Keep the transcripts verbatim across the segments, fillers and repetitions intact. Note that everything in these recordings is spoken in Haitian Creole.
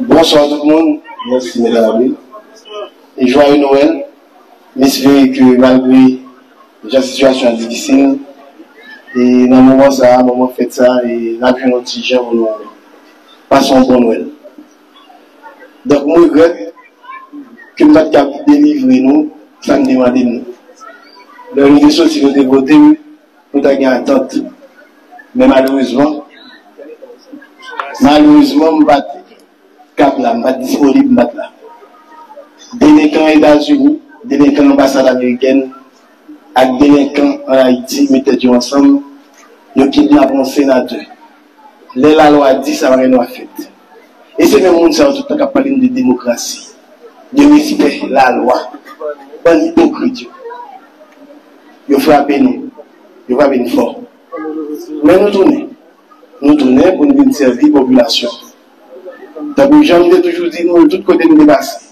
Bonswa tout moun. Mèsi, medam Abril. E jwaye Nwèl. M espere ke malgre jan sitiyasyon an difisil, e nan moman sa a, moman fèt sa a, e n ap jwenn yon ti jan pou nou pase yon bon Nwèl. Donk, m regrèt ke m pa t kab delivre nou sa n te mande m nan. Lè nou te soti, nou te vote m pou ta gen atant. Men malerezman, malerezman, m pa t kab la, m pa t disponib, m pa t la. Delenkan Etazini, delenkan anbasad amerikèn ak delenkan ann Ayiti met tèt yo ansanm, yo kidnape yon senatè. Lè lalwa di sa, pa gen dwa fèt. E se menm moun sa yo tout tan k ap pale n de demokrasi, de respè lalwa. Bann ipokrit yo. Yo frape nou. Yo frape n fò. Men nou tounen. Nou tounen pou n vin sèvi popilasyon. Tankou jan m te toujou di nou, tout kote m te pase.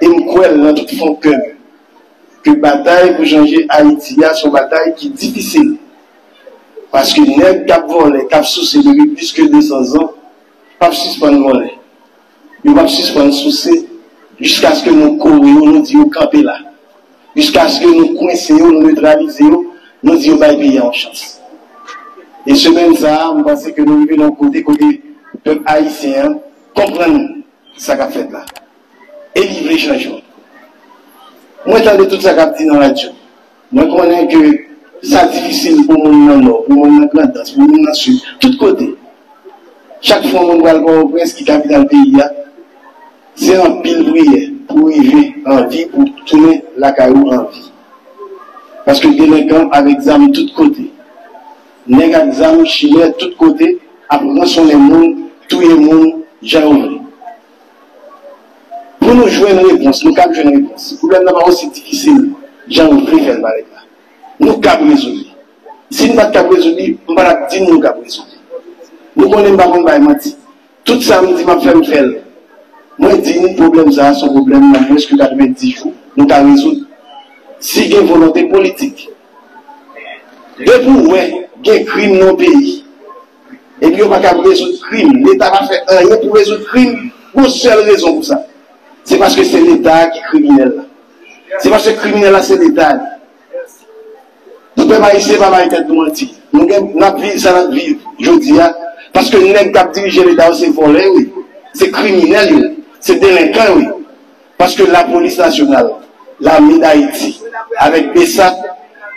E m kwè l nan tout fon kè m, ke batay pou chanje Ayiti a se yon batay ki difisil. Paske nèg k ap vòlè, k ap souse depi plis ke de san zan, p ap sispann vòlè. Yo p ap sispann souse jiskaske nou kore yo, nou di yo kanpe la. Jiskaske nou kwense yo, nou netralize yo, nou di yo bay peyi a yon chans. E semèn sa a, m panse ke nou rive nan yon kote kote pèp ayisyen an konprann sa k ap fèt la. E li vle chanjman. Mwen tande tout sa k ap di nan radyo. Mwen konnen ke sa difisil pou moun nan Nò, pou moun nan Grandans, pou moun nan Sid, tout kote. Chak fwa moun pral Pòtoprens, ki kapital peyi a, se anpil priyè pou rive an vi, pou tounen lakay ou an vi. Paske delenkan avèk zam tout kote. Nèg ak zam, chimè tout kote, ap ransonnen moun, touye moun, jan yo vle. Pou nou jwenn repons, nou kab jwenn repons. Pwoblèm nan pa osi difisil jan nou vle fè l parèt la. Nou kab rezoud li. Si n pa t kab rezoud li, m pa t ap di n nou kab rezoud li. Nou konnen m pa konn bay manti. Tout sa m di m ap fè, m fè l. Mwen di n pwoblèm sa a se yon pwoblèm nan mwens ke katrevenndis jou nou ka rezoud. Si gen volonte politik. Depi w wè gen krim nan yon peyi, epi yo pa kab rezoud krim, Leta pa fè anyen pou rezoud krim, gon sèl rezon pou sa. Se paske se Leta a ki kriminèl la. Se paske kriminèl la se Leta li. Pou pèp ayisyen pa bay tèt nou manti. Nou gen, n ap viv sa n ap viv jodi a, paske nèg k ap dirije Leta yo se vòlè yo ye, se kriminèl yo ye, se delenkan yo ye. Paske lapolis nasyonal, lame Dayiti, avèk BSAP,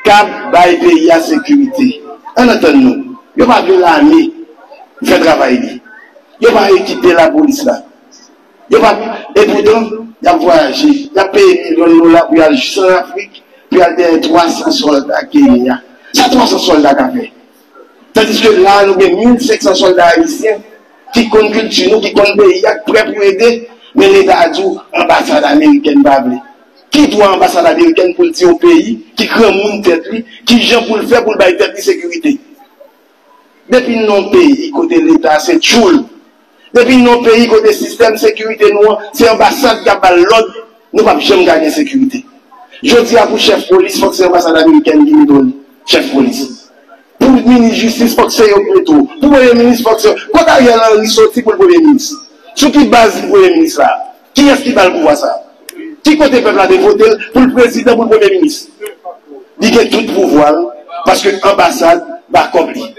kab bay peyi a sekirite. Ann antann nou, yo pa vle lame fè travay li. Yo pa ekipe lapolis la. Yo pa, epoutan, y ap vwayaje, y ap peye milyon dola pou y al jis ann Afrik, pou y al dèyè twa san sòlda Kenya. Sa twa san sòlda ka fè? Tandiske la a, nou gen mil senk san sòlda ayisyen ki konn kilti nou, ki konn peyi a, k prè pou ede, men Leta a di w anbasad amerikèn pa vle. Ki dwa anbasad amerikèn pou l di yon peyi ki granmoun tèt li, ki jan pou l fè pou l bay tèt li sekirite? Depi n nan yon peyi kote Leta se tchoul, depi n nan yon peyi kote sistèm sekirite nou an se anbasad k ap ba l lòd, nou p ap janm ka gen sekirite. Jodi a, pou chèf polis, fòk se anbasad amerikèn ki mete w chèf polis. Pou minis jistis, fòk se yo ki mete w. Pou premye minis, fòk se yo. Kot Ariel Henry soti pou l premye minis? Sou ki baz li premye minis la? Kiyès ki ba l pouvwa sa? Ki kote pèp la te vote l pou l prezidan, pou l premye minis? Li gen tout pouvwa l, paske anbasad ba kòb li.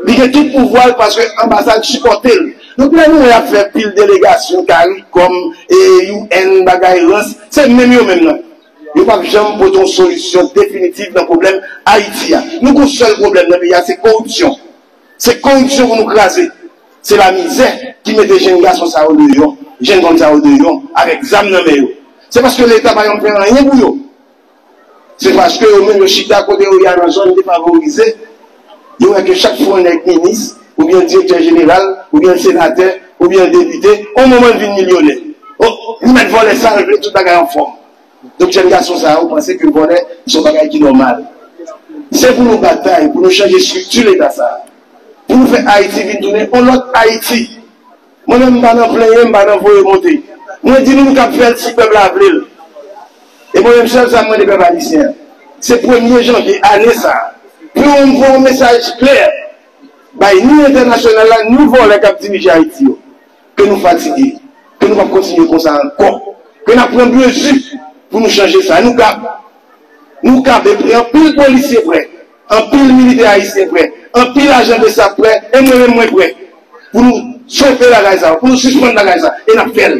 Li gen tout pouvwa l paske anbasad sipòte l. Donk, lè nou wè y ap fè pil delegasyon, CARICOM, e, U N, bagay rans, se menm yo menm nan. Yo p ap janm pote yon solisyon definitif nan pwoblèm Ayiti a. Nou gon sèl pwoblèm nan peyi a, se koripsyon. Se koripsyon pou nou kraze. Se lamizè ki mete jenn gason sa yo deyò, jenn fanm sa yo deyò, avèk zam nan men yo. Se paske Leta pa janm fè anyen pou yo. Se paske yo menm yo chita kote yo ye a nan zòn defavorize, yo wè ke chak fwa yon nèg minis, oubyen direktè jeneral, oubyen senatè, oubyen depite, yon moman l vin milyonè. O, li mèt vòlè sa l vle, tout bagay anfòm. Donk, jèn gason sa yo panse ke vòlè se yon bagay ki nòmal. Se pou nou batay, pou nou chanje estrikti Leta sa a. Pou nou fè Ayiti vin tounen yon lòt Ayiti. Mwen menm, m pa nan plenyen, m pa nan voye monte. Mwen di nou, nou kab fè l si pèp la vle l. E mwen menm, sèl sa m mande pèp ayisyen an, se premye janvye ane sa a, pou yo voye yon mesaj klè bay ni entènasyonal la, ni vòlè k ap dirije Ayiti yo, Ke nou fatige, ke nou p ap kontinye konsa ankò, ke n ap pran mezi pou nou chanje sa. Nou kab, nou kab, e anpil polisye prè, anpil militè ayisyen prè, anpil ajan BSAP prè, e mwen menm mwen prè pou nou stope bagay sa, pou nou sispann bagay sa, e n ap fè l.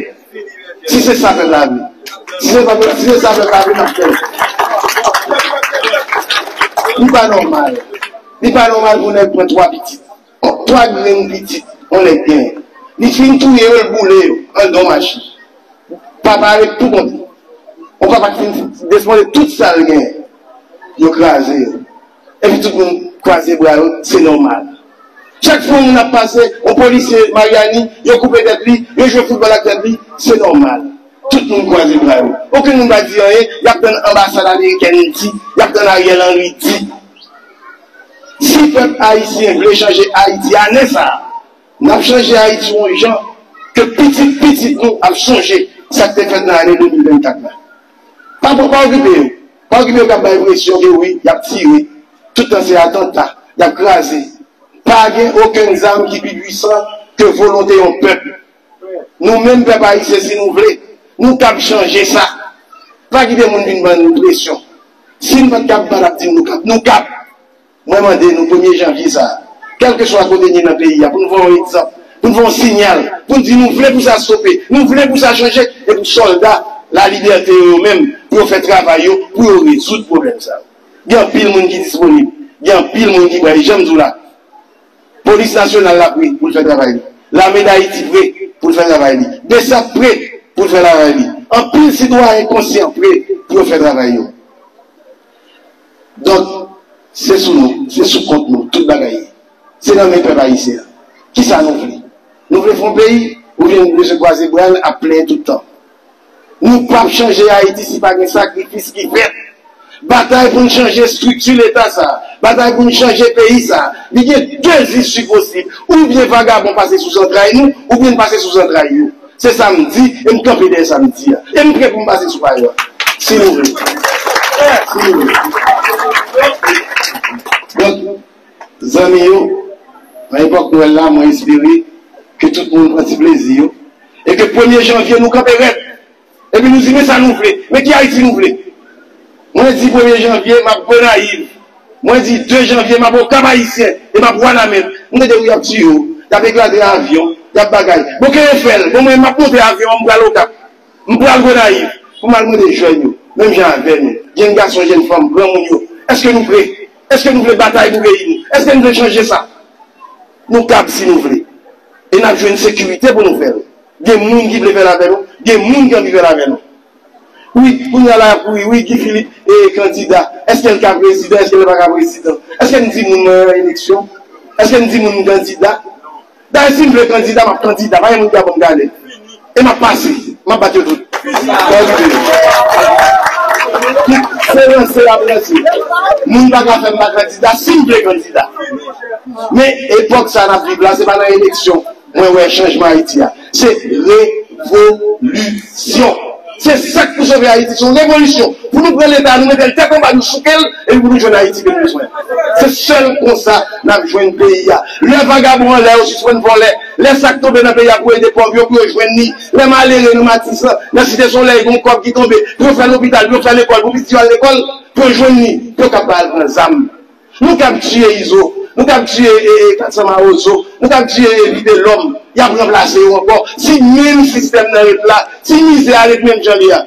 Si se sa pèp la vle. Si se pa, si se sa pèp la vle, n ap fè l. Li pa nòmal. Li pa nòmal pou nèg pran twa pitit. Twa grenn pitit yon nèg genyen. Li fin touye yo, l boule yo anndan yon machin. Papa a ret tou kontan. Yon papa ki fin desmonte tout sa l genyen. Yo kraze yo. Epi tout moun kwaze bra yo, se nòmal. Chak fwa yon moun ap pase, yon polisye Maryani, yo koupe tèt li, yo jwe foutbòl ak tèt li, se nòmal. Tout moun kwaze bra yo. Okenn moun pa di anyen, y ap tann anbasad amerikèn di, y ap tann Ariel Henry di. Si pèp ayisyen vle chanje Ayiti ane sa a, n ap chanje Ayiti yon jan ke pitit pitit nou ap sonje sa k te fèt nan ane de mil vennkat la. Pa, pa okipe yo. Pa okipe yo k ap bay enpresyon ke wi, y ap tire. Tout tan se atanta, y ap kraze. Pa gen okenn zam ki pi pwisan ke volonte yon pèp. Nou menm pèp ayisyen, si nou vle, nou kab chanje sa. Pa kite moun vin ban nou presyon. Si n pa t kab, pa t ap di n nou kab. Nou kab. Mwen mande nou, premye janvye sa a, kèlkeswa kote n ye nan peyi a, pou n voye yon egzanp, pou n voye yon siyal, pou n di nou vle pou sa stope, nou vle pou sa chanje, e pou sòlda lalibète yo, yo menm, pou yo fè travay yo, pou yo rezoud pwoblèm sa yo. Gen anpil moun ki disponib, gen anpil moun ki prè, e jan m di w la, Polis nasyonal la prè pou l fè travay li. Lame Dayiti prè pou l fè travay li. BSAP prè pou l fè travay li. Anpil sitwayen konsyan prè pou yo fè travay yo. Donk, se sou nou, se sou kont nou, tout bagay ye. Se nan men pèp ayisyen an. Kisa nou vle? Nou vle fè yon peyi, oubyen nou vle se kwaze bra n ap plenyen tout tan? Nou p ap chanje Ayiti si pa gen sakrifis ki fèt. Batay pou n chanje estrikti Leta sa a, batay pou n chanje peyi sa a, li gen de isi posib. Oubyen vagabon pase sou zantray nou, oubyen n pase sou zantray yo. Se sa m di, e m kanpe dèyè sa m di a. E m prè pou m pase sou pa yo a. Si nou vle. Si nou vle. Donk, zanmi yo, nan epòk Nwèl la, mwen espere ke tout moun pran ti plezi yo. E ke premye janvye, nou kanpe rèd. Epi nou di, men sa nou vle. Men ki Ayiti nou vle? Mwen di premye janvye, m ap Gonayiv. Mwen di de janvye, m ap Okap Ayisyen. E m ap Wanament. M tande wi y ap tiye w. Y ap eklate avyon. Y ap bagay. Bon, ke yo fè l. Bon, mwen, m ap monte avyon an, m pral Okap. M pral Gonayiv. Pou m al mande jèn yo. Menm jan avè nou. Jèn gason, jèn fanm, granmoun yo. Èske nou prè? Èske nou vle batay pou peyi nou? Èske nou vle chanje sa? Nou kab si nou vle. E n ap jwenn sekirite pou nou fè l. Gen moun ki vle fè l avè nou, gen moun ki anvi fè l avè nou. Wi, kounye a la y ap kouri, wi, Guy Philippe e kandida. Èske l ka prezidan, èske l pa ka prezidan? Èske n di moun mwen an eleksyon? Èske n di moun m kandida? Dayè, si m vle kandida, m ap kandida. Pa gen moun ki ka ban m galè. E m ap pase. M ap bat yo tout. Se ranse y ap ranse. Moun pa ka fè m pa kandida si m vle kandida. Men epòk sa n ap viv la, se pa nan eleksyon mwen wè chanjman Ayiti a. Se revolisyon. Se sa k pou sove Ayiti, se yon revolisyon. Pou nou pran Leta, nou mete l tèt anba, nou souke l, epi pou nou jwenn Ayiti ke nou bezwen. Se sèl konsa n ap jwenn peyi a. Lè vagabon anlè yo sispann vòlè, lè sa k tonbe nan peyi a pou ede pòv yo, pou yo jwenn li, lè malere nan Matisan, nan Site Solèy, gen yon kòb ki tonbe, pou yo fè lopital, pou yo fè lekòl, pou pitit yo al lekòl, pou yo jwenn li, pou yo kab al pran zam. Nou kab tiye Izo, nou kab tiye e, e, Katsan Mawozo, nou kab tiye e, Vitelòm, y ap ranplase yo ankò. Si menm sistèm nan ret la, si mizè a ret menm jan li a,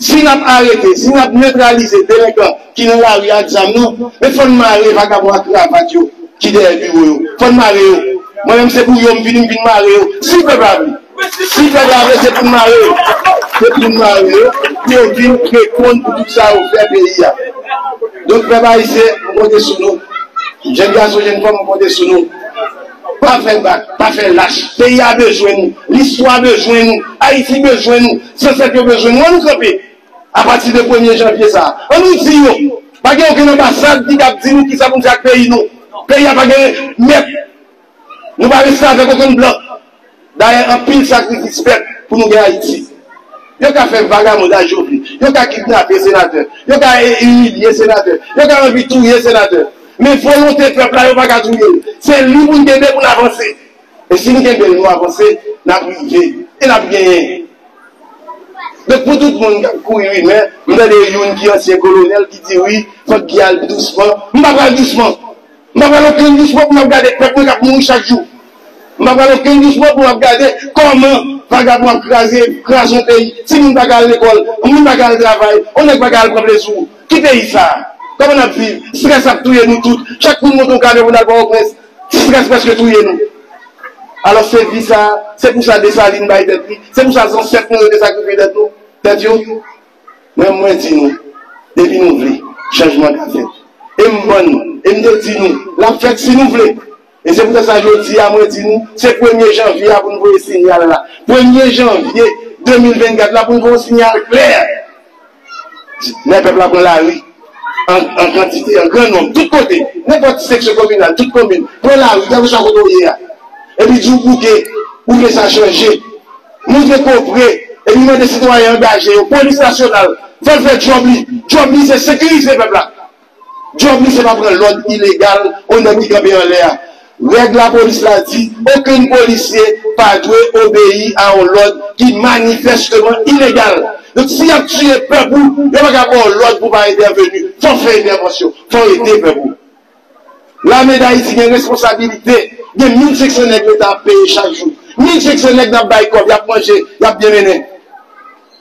si n ap arete, si n ap netralize delenkan ki nan lari ak zam nan, men fò n mare vagabon ak kravat yo ki dèyè biwo yo. Fò n mare yo. Mwen menm se pou yo m vini, m vin mare yo. Si pèp la vle. Si pèp la vle, se pou n mare yo. Se pou n mare yo. Pou yo vin reponn pou tout sa yo fè peyi a. Donk, pèp ayisyen, m konte sou nou. Jèn gason, jèn fanm, m konte sou nou. Pa fè bak, pa fè lach. Peyi a bezwen nou. Listwa bezwen nou. Ayiti bezwen nou. Zansèt yo bezwen nou. Ann nou kanpe. Apati de premye janvye sa a, ann nou di yo, pa gen okenn anbasad ki kab di nou kisa pou n fè ak peyi nou. Peyi a pa gen mèt. Nou pa restavèk okenn blan. Dayè, anpil sakrifis fèt pou nou gen Ayiti. Yo ka fè vagabondaj yo vle. Yo ka kidnape senatè. Yo ka e, imilye senatè. Yo ka anvi touye senatè. Men volonte pèp la, yo pa ka touye l. Se li pou n kenbe pou n avanse. E si n kenbe l, nou avanse. n ap rive e n ap genyen. Donk, pou tout moun k ap kouri rimè, m tande youn ki ansyen kolonèl ki di, "Wi, fòk Guy al dousman." M pa pral dousman. M pa pral okenn dousman pou m ap gade pèp mwen k ap mouri chak jou. M pa pral okenn dousman pou m ap gade kòman vagabon ap kraze, kraze yon peyi. Timoun pa ka al lekòl, moun pa ka al travay, yon nèg pa ka al pran plezi w. Ki peyi sa a? Kòman n ap viv? Estrès ap touye nou tout. Chak moun monte yon kamyon pou n al Pòtoprens, estrès prèske touye nou. Alò, se vi sa a, se pou sa Desalin bay tèt li, se pou sa zansèt nou yo te sakrifye tèt nou, tèt yo. Mwen, mwen di nou, depi nou vle, chanjman ka fèt. E m ban nou, e m te di nou, l ap fèt si nou vle. E se poutèt sa jodi a, mwen di nou, se premye janvye a pou n voye sinyal la. Premye janvye de mil vennkat la pou n voye yon sinyal klè. Lè pèp la pran lari, an, an kantite, an gran nonb, tout kote, nenpòt seksyon kominal, tout komin, pran lari, kèlkeswa kote w ye a. Epi di w bouke, ou vle sa chanje. Montre ke w prè, epi mande sitwayen angaje yo, polis nasyonal, fè l fè djòb li. Djòb li, se sekirize pèp la. Djòb li, se pa pran lòd ilegal yon nèg ki kanpe anlè a. Règ lapolis la di, okenn polisye pa dwe obeyi a yon lòd ki manifèsteman ilegal. Donk, si y ap tiye pèp ou, yo pa ka ba w lòd pou w pa entèveni. Fò w fè entèvansyon, fò w ede pèp ou. Lame Dayiti gen responsabilite, gen mil senk san nèg leta ap peye chak jou. Mil senk san nèg n ap bay kòb, y ap manje, y ap byen mennen.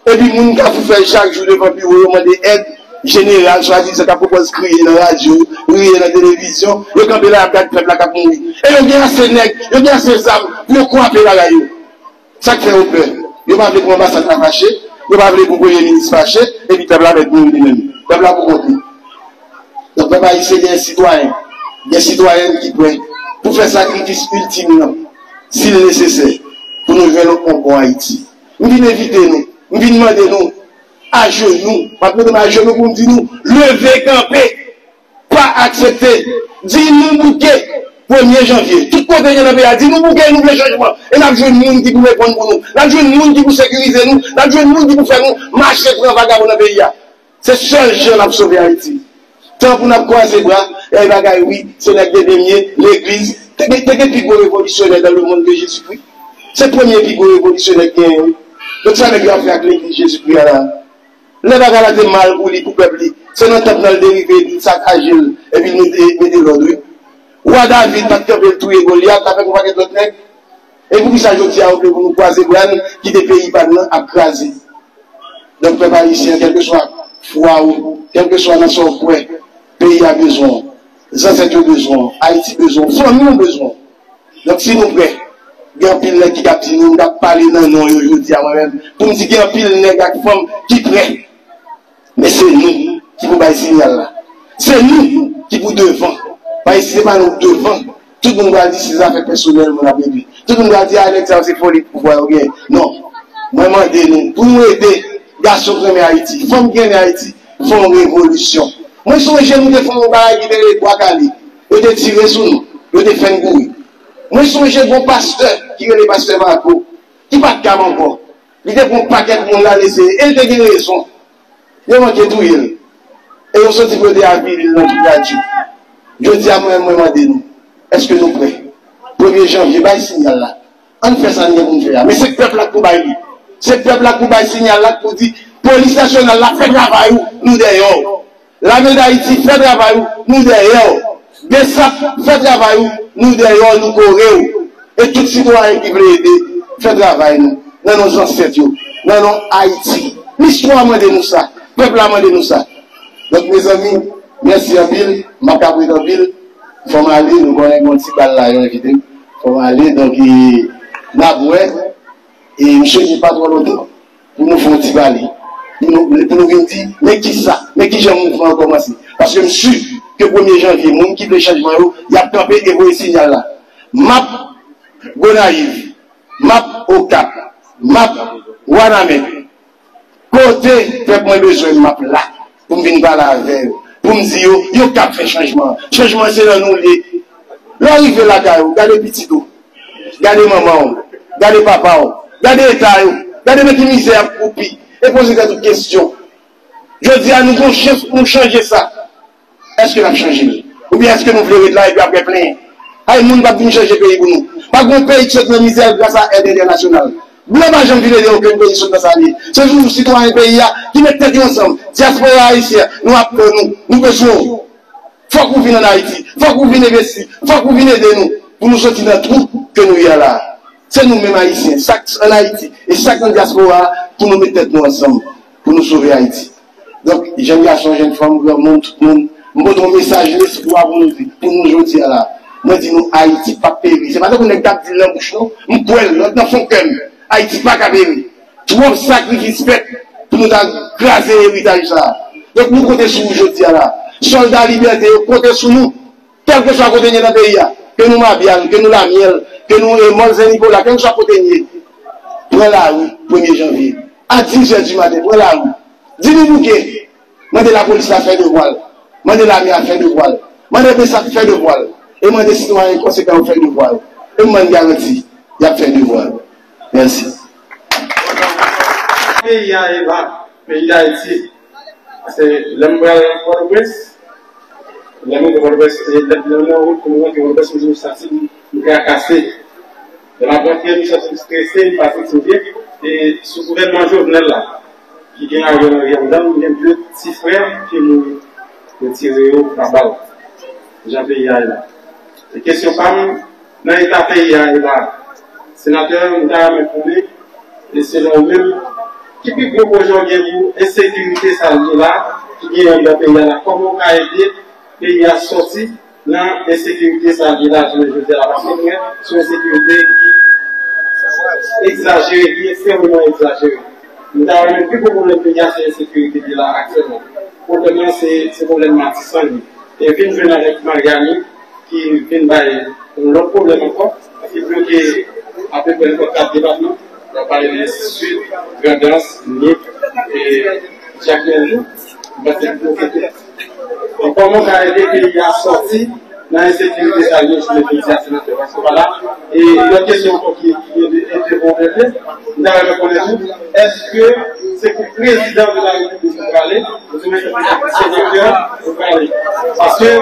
Epi moun k ap fè chak jou devan biwo yo mande èd, jeneral swadizan k ap pwopòz kriye nan radyo, riye nan televizyon, yo kanpe la y ap gad pèp la k ap mouri. E yo gen ase nèg, yo gen ase zam pou yo kwape bagay yo. Sa k fè yo pè? Yo pa vle pou anbasad la fache, yo pa vle pou premye minis fache, epi pèp la mèt mouri li menm. Pèp la pou kont li. Donk, pèp ayisyen gen sitwayen, gen sitwayèn ki prè pou fè sakrifis iltim nan, si l nesesè, pou nou jwenn yon bon Ayiti. M vin envite nou, m vin mande nou, ajenou, m ap mete m ajenou pou m di nou, leve kanpe, pa aksepte, di nou bouke premye janvye. Tout kote n ye nan peyi a, di nou bouke, nou vle chanjman. E n ap jwenn moun ki pou reponn pou nou. N ap jwenn moun ki pou sekirize nou. N ap jwenn moun ki pou fè nou mache pran vagabon nan peyi a. Se sèl jan n ap sove Ayiti. Tan pou n ap kwaze bra, e bagay wi, se nèg de demye, legliz. Te gen, te gen pi gwo revolisyonè dans le monde que Jésus-Christ. Se premye pi gwo revolisyonè ki genyen wi. Donk sa nèg yo ap fè ak legliz Jezikri a la? Lè bagay la te mal pou li, pou pèp li, se nan tanp nan l derive, epi l sakaje l, epi l mete, mete lòd wi. Wa David pa t kanpe l touye Golyat avèk yon pakèt lòt nèg. E poukisa jodi a yo vle pou nou kwaze bra n, kite peyi pa n nan ap kraze? Donk, pèp ayisyen, kèlkeswa fwa ou, kèlkeswa nan sa w kwè, peyi a bezwen w, zansèt yo bezwen w, Ayiti bezwen w, fanmi w bezwen w. Donk, si nou prè, gen anpil nèg ki ka ap di nou, m t ap pale nan non yo jodi a mwen menm, pou m di gen anpil nèg ak fanm ki prè. Men se nou ki pou bay sinyal la. Se nou ki pou devan. Paske si se pa nou k devan, tout moun pral di se zafè pèsonèl moun ap regle. Tout moun pral di, "A, nèg sa yo se foli pouvwa yo genyen." Non. Mwen mande nou, pou nou ede gason k renmen Ayiti, fanm k renmen Ayiti, fè yon revolisyon. Mwen sonje nou te fè yon bagay ki te rele Bwa Kale. Yo te tire sou nou. Yo te fè n kouri. Mwen sonje gon pastè ki rele pastè Marco, ki pa t kab ankò. Li te pran yon pakèt moun l al eseye, e l te gen rezon. Yo manke touye l. E yo soti pou yo te avili l nan tout radyo. Jodi a, mwen, mwen mande nou, èske nou prè? Premye janvye, bay sinyal la. Ann fè sa n gen pou n fè a. Men se pèp la k pou bay li. Se pèp la k pou bay sinyal la, k pou di, polis nasyonal la, fè travay ou, nou dèyè w. Lame Dayiti, fè travay ou, nou dèyè w. Besap, fè travay ou, nou dèyè w, nou kore w. E tout sitwayen ki vle ede, fè travay nou, nan non zansèt yo, nan non Ayiti. Listwa mande nou sa, pèp la mande nou sa. Donk, mezanmi, mèsi anpil, m pa kab ret anpil, fò m ale, nou konnen gen yon ti bal la, yo envite m, fò m ale, donk, e, n ap wè, e, m swete pa twò lontan. Pou nou fè yon ti pale. Pou nou, pou nou vin di, men kisa, men kijan mouvman an kòmanse. Paske m si ke premye janvye, moun ki vle chanjman yo, y ap kanpe e voye sinyal la. M ap Gonayiv, m ap Okap, m ap Wanament. Kote pèp mwen bezwen m, m ap la. Pou m vin pale avè yo. Pou m di yo, yo kab fè chanjman an. Chanjman an se nan nou l ye. Lè w rive lakay ou, gade pitit ou. Gade manman w, gade papa w, gade eta yo, gade nan ki mizè y ap kwoupi, e poze tèt ou kesyon. Jodi a, nou gon chans pou nou chanje sa. Èske n ap chanje l? Oubyen èske nou vle ret la epi apre plenyen? Ay, moun p ap vin chanje peyi pou nou. Pa gen yon peyi ki sot nan mizè gras a èd entènasyonal. Blan pa janm vin ede okenn peyi sot nan sa li ye. Se nou, sitwayen peyi a, ki met tèt yo ansanm. Dyaspora ayisyen, nou ap pran nou, nou bezwen w. Fòk ou vin ann Ayiti, fòk ou vin envesti, fòk ou vin ede nou pou nou soti nan twou ke nou ye a la a. Se nou menm Ayisyen, sa k ann Ayiti e sa k nan dyaspora a, pou nou met tèt nou ansanm, pou nou sove Ayiti. Donk, jèn gason, jèn fanm, granmoun, tout moun, m pote yon mesaj lespwa pou nou di, pou nou jodi a la. Mwen di nou, Ayiti p ap peri. Se pa tankou nèg t ap di l nan bouch, non. M kwè l, nan, nan fon kè m. Ayiti pa ka peri. Twòp sakrifis fèt pou nou ta kraze eritaj sa a. Donk, nou konte sou ou jodi a la. Sòlda libète yo konte sou nou. Kèlkeswa kote n ye nan peyi a, ke nou Mabyal, ke nou Lamyèl, ke nou e Mòn Sen Nicolas, kèlkeswa kote n ye, pran lari premye janvye. A dis zè di maten, pran lari. Di nou bouke. Mande lapolis la fè devwa l. Mande lame a fè devwa l. Mande B S A P fè devwa l. E mande sitwayen konsekan yo fè devwa yo. E m ban n garanti, y ap fè devwa yo. Mèsi. Peyi a e la, peyi Dayiti. Paske lè m pral Pòtoprens, lè m rive Pòtoprens, e lè m nan wout pou m rantre Pòtoprens, m di m santi m trakase. Lè m ap rantre, m santi m strese, m pa santi m byen. E sou gouvènman Jovenel la, ki gen Ariel Henry anndan l, m gen de ti frè ki mouri, yo tire yo pa bal. Jan peyi a ye la. E kesyon pa m, nan eta peyi a ye la, senatè, m ta renmen konnen, e selon ou menm, ki pi gwo pwojè w gen pou ensekirite sa l ye la, ki gen anndan peyi a la, kòman w ka ede peyi a sòti nan ensekirite sa l ye la jounen jodi a la, paske nou wè se yon ensekirite ki egzajere, ki ekstrèmeman egzajere. M ta renmen pi gwo pwoblèm peyi a se ensekirite li ye la aktyèlman. Pwoblèm nan se, se pwoblèm Matisan li ye. E vin jwenn avèk Mariani ki vin bay yon lòt pwoblèm ankò, ki bloke apeprè nenpòt kat depatman. Lè w pale de Sid, Grandans, Nip, e Jakmèl, m panse ki bloke tou. Donk, kòman w ka ede peyi a sòti nan ensekirite sa yo, si yo te di a senatè Francois pa la? E lòt kesyon ankò ki, ki gen de, de bon rete, m ta renmen konnen tou, èske se pou prezidan de la repiblik ou prale, oubyen se pou senatè ou prale? Paske,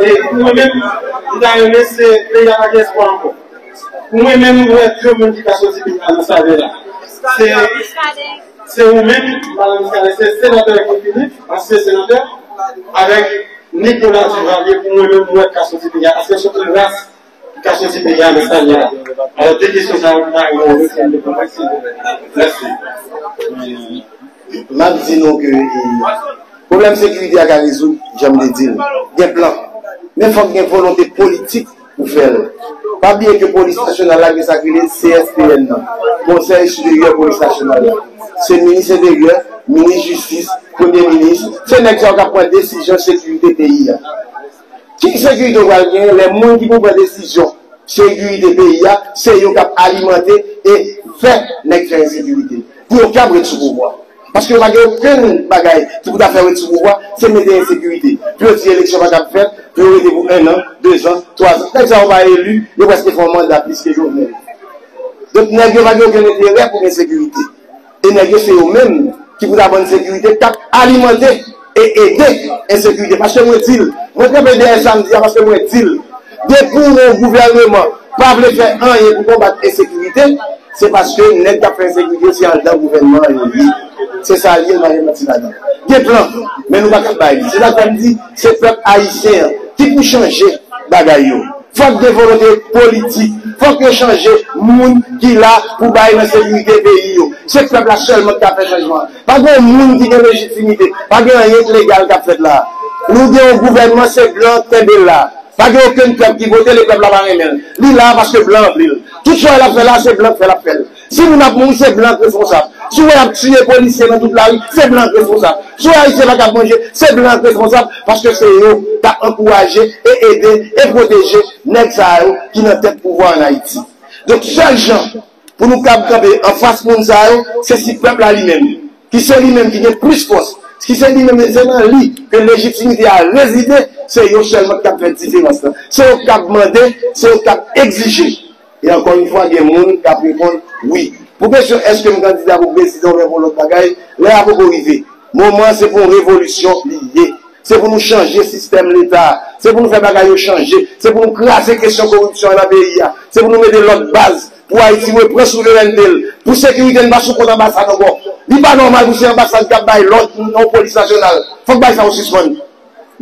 e, pou mwen menm, m ta renmen se peyi a pa gen espwa ankò. Pou mwen menm, m wè de moun ki ka soti peyi a nan sa vè la. Se, se ou menm, madanm Miskaden, se senatè Guy Philippe, ansyen senatè, avèk Nicolas Duvalier, pou mwen menm, m wè k ka soti peyi a. Paske se yon ras ki ka soti peyi a nan sa vè la. Alò, de kesyon sa yo, m ta renmen w reponn de konplèks, silvouplè. Mèsi. M ap di nou ke, e, pwoblèm sekirite a ka rezoud, jan m te di l. Gen plan. Men fòk gen volonte politik pou fè l. Pa bliye ke polis nasyonal la gen sa k rele C S P N nan. Konsèy Siperyè Polis Nasyonal la. Se minis enteryè, minis jistis, premye minis. Se nèg sa yo k ap pran desizyon sekirite peyi a. Ki sekirite w pral genyen lè moun ki pou pran desizyon sekirite peyi a, se yo k ap alimante e fè nèg fè ensekirite? Pou yo kab ret sou pouvwa. Paske yo pa gen okenn bagay ki pou ta fè yo ret sou pouvwa, se mete ensekirite. Pou yo di eleksyon pa kab fèt, pou yo rete pou en an, de zan, twa zan. Nèg sa yo pa eli, yo prèske fè yon manda plis ke Jovenel. Donk, nèg yo pa gen okenn enterè pou gen sekirite. E nèg yo se yo menm ki pou ta ban n sekirite, k ap alimante e ede ensekirite. Paske mwen di l, mwen kanpe dèyè sa m di a, paske mwen di l, depi yon gouvèneman pa vle fè anyen pou konbat ensekirite, se paske nèg k ap fè ensekirite yo se anndan gouvènman an yo ye. Se sa l ye, nou pa gen manti ladan. Gen plan, men nou pa kab bay li. Se sa k fè m di, se pèp ayisyen an ki pou chanje bagay yo. Fòk gen volonte politik. Fòk yo chanje moun ki la pou bay nan sekirite peyi yo. Se pèp la sèlman ki ka fè chanjman an. Pa gen yon moun ki gen lejitimite. Pa gen anyen k legal k ap fèt la. Nou gen yon gouvènman, se blan k kenbe l la. Pa gen okenn pèp ki vote l e pèp la pa renmen l. Li la paske blan an vle l. Tout sa l ap fè la, se blan k fè l ap fè l. Si moun ap mouri, se blan k responsab. Si w wè y ap tiye polisye nan tout lari, se blan k responsab. Si w wè Ayisyen pa kab manje, se blan k responsab, paske se yo k ap ankouraje e ede e pwoteje nèg sa yo ki nan tèt pouvwa ann Ayiti. Donk, sèl jan pou nou kab kanpe anfas moun sa yo, se si pèp la li menm, ki se li menm ki gen plis fòs, ki se li menm, se nan li ke lejitimite a rezide, se yo sèlman k kab fè diferans lan. Se yo k kab mande, se yo k kab egzije. E ankò yon fwa, gen moun k ap reponn wi. Pou kesyon èske m kandida pou prezidan oubyen pou lòt bagay, lè a poko rive. Moman an se pou yon revolisyon li ye. Se pou nou chanje sistèm Leta a. Se pou nou fè bagay yo chanje. Se pou nou kraze kesyon koripsyon an nan peyi a. Se pou nou mete lòt baz pou Ayiti reprann souverènte l. Pou sekirite n pa sou kont anbasad ankò. Li pa nòmal pou se anbasad k ap bay lòd nan yon polis nasyonal. Fòk bagay sa yo sispann.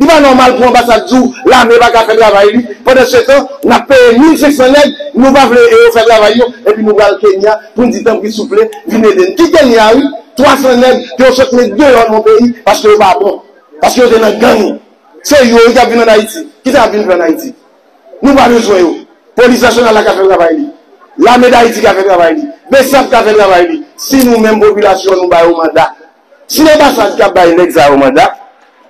Li pa nòmal pou anbasad di w lame pa ka fè travay li. Pandan se tan, n ap peye mil senk san nèg, nou pa vle yo fè travay yo, epi nou pral Kenya pou n di tanpri souple, vin ede n. Ki Kenya wi? Twa san nèg ke yo sot met deyò nan yon peyi paske yo pa bon. Paske yo te nan gang. Se yo wi k ap vin ann Ayiti. Kisa y ap vin fè ann Ayiti? Nou pa bezwen yo. Polis nasyonal la ka fè travay li. Lame Dayiti ka fè travay li. BSAP ka fè travay li. Si nou menm popilasyon nou ba yo manda. Si anbasad k ap bay nèg sa yo manda,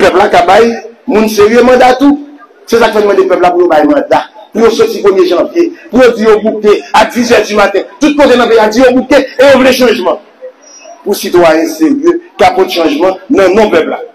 pèp la ka bay moun serye manda tou. Se sa k fè n mande pèp la pou yo bay manda. Pou yo soti premye janvye. Pou yo di yo bouke a diz è di maten. Tout kote nan peyi a di yo bouke e yo vle chanjman. Pou sitwayen serye ka pote chanjman nan non pèp la.